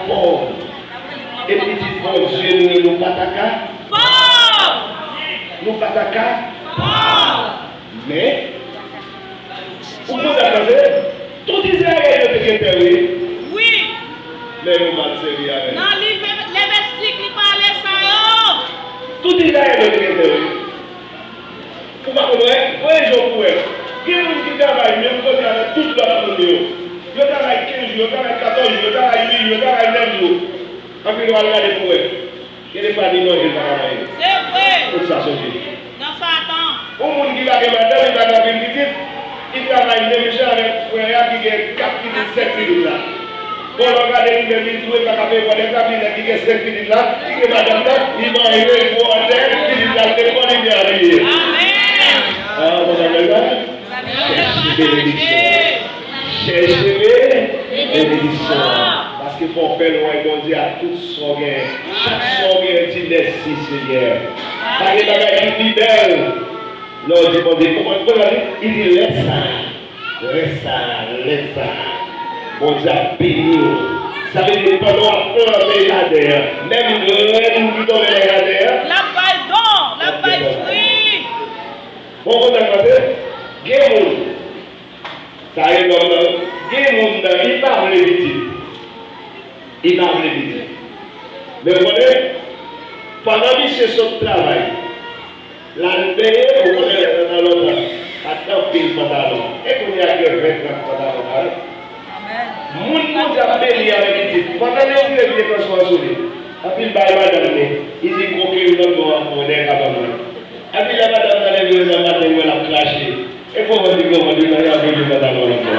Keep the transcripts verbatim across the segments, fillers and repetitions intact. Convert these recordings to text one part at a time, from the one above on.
Pòv. E pitit Bondye nou ye, nou pa ta ka? Pòv! Nou pa ta ka? Pòv! Men, ou konn sa k pase? Tout Izrayèl yo te gen tè, wi. Wi. Men yo mal sèvi avè l. Nan liv Levestik, li pale sa yo. Tout Izrayèl yo te gen tè, wi. Ou pa konprann? Voye je w pou wè. Gen moun ki travay menm kote avèk tout lòt moun yo. Yo travay kenz jou, yo travay katòz jou, yo travay uit jou, yo travay nèf jou. Anpi nou al gade pou wè. Gen de fwa ni manje l pa ka manyen. Se vre. Kot sa soti? Nan Satan. Yon moun ki pa gen madanm, li pa gen anpil pitit, li travay menm jan avèk frè a ki gen kat pitit, sèt pitit la. Bon, lè w gade li menm, li tou, li pa ka peye bòdèt la, pi nèg ki gen sèt pitit la, ki gen madanm nan, li manje, li bwè atè, pitit la al lekòl, li byen abiye. Amèn. Ah, bon, amèn, la. Chèche benediksyon. Chèche be-, benediksyon. Paske fò w fè lwanj Bondye ak tout sa w genyen. Chak sa w genyen, di mèsi, Senyè. Pa gen bagay ki pi bèl. Lè w di Bondye, kòman, kòman li di? Li di, lè sa a, lè sa a, lè sa a, Bondye ap beni w. Sa vle di, pandan w ap plante jaden an, menm grenn ki tonbe nan jaden an, l ap bay don, l ap bay fwi. Bon, konn sa k pase? Gen moun, sa e lòm nan, gen moun nan, li pa vle pitit. Li pa vle pitit. Men ou konnen, pandan misye sot travay, l al benyen, ou konnen lè nan lontan, pa t gen anpil pantalon. E kounye a gen ven, trant pantalon parèt. Moun Bondye ap beni avèk pitit, pandan l retire vye transpò sou li, anpil bay madanm li, li di koke yon lòt bò an pou dèyè kabann mwen. Epi lè madanm nan leve nan maten, wè l ap krache. E fò mwen di granmoun li nan yon vye pantalon lòt bò.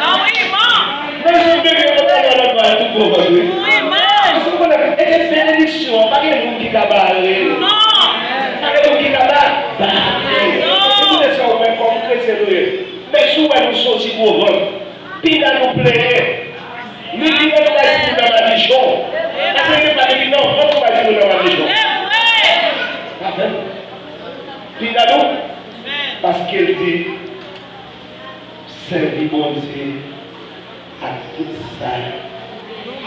Ah wi, man. Men jan bebe pantalon lòt bò a tout gwo vant wi. Wi, man. Paske w konnen, e te benediksyon an, pa gen moun ki ka bare l. Non. Pa gen moun ki ka ba-, bare l. Non. E koute sa w wè kòm kretyen nou ye. Men si w wè nou soti gwo vant, pinga nou plenyen. Nou di nou bay timoun nan madichon. Paske se pa depi nan vant ou bay timoun nan madichon. Se vre. Pa fè l. Pi gade w. Paske l di, sèvi Bondye ak tout sa nou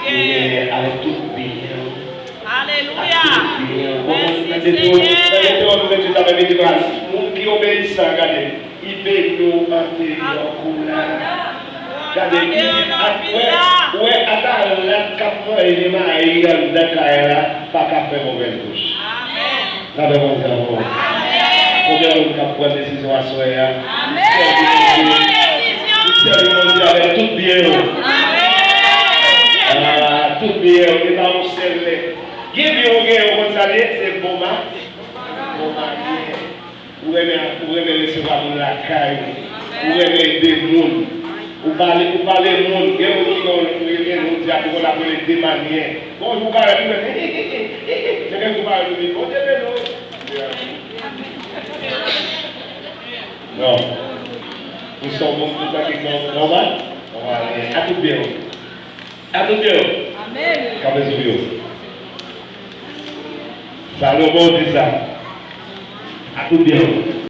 genyen, avèk tout byen w. Alelouya. Ak tout byen w. Mèsi, Senyè. Moun ki obeyisan, gade. Li beni w anteyè kou la. Gade, pitit ak wè, wè ata rat k ap manje mayi anndan kay la pa ka fè movèz bouch. Amèn. Sa fè Bondye avè w. Amèn. Konbyen moun k ap pran desizyon aswè a? Amèn. Sèvi Bondye. Sèvi Bondye avèk tout byen w. Amèn. Ah, tout byen w, e pa yon sèl lè. Gen byen w genyen, w konn sa l ye? Se bon ma-, bon marye. Ou renmen, ou renmen resevwa moun lakay ou. Ou renmen ede moun. Ou pale, ou pale moun. Gen moun ki gen yon, gen yon, yon dyab, ou konn ap rele de manyè. Bonjou, ou parèt, ou menm. Se menm ou parèt, ou di, Bondye beni w. Non. Ou se yon moun ki tankou nòmal? Nòmal. A tout byen w. A tout byen w. Amèn. Kanpe sou pye w. Salomon di sa. A tout byen w.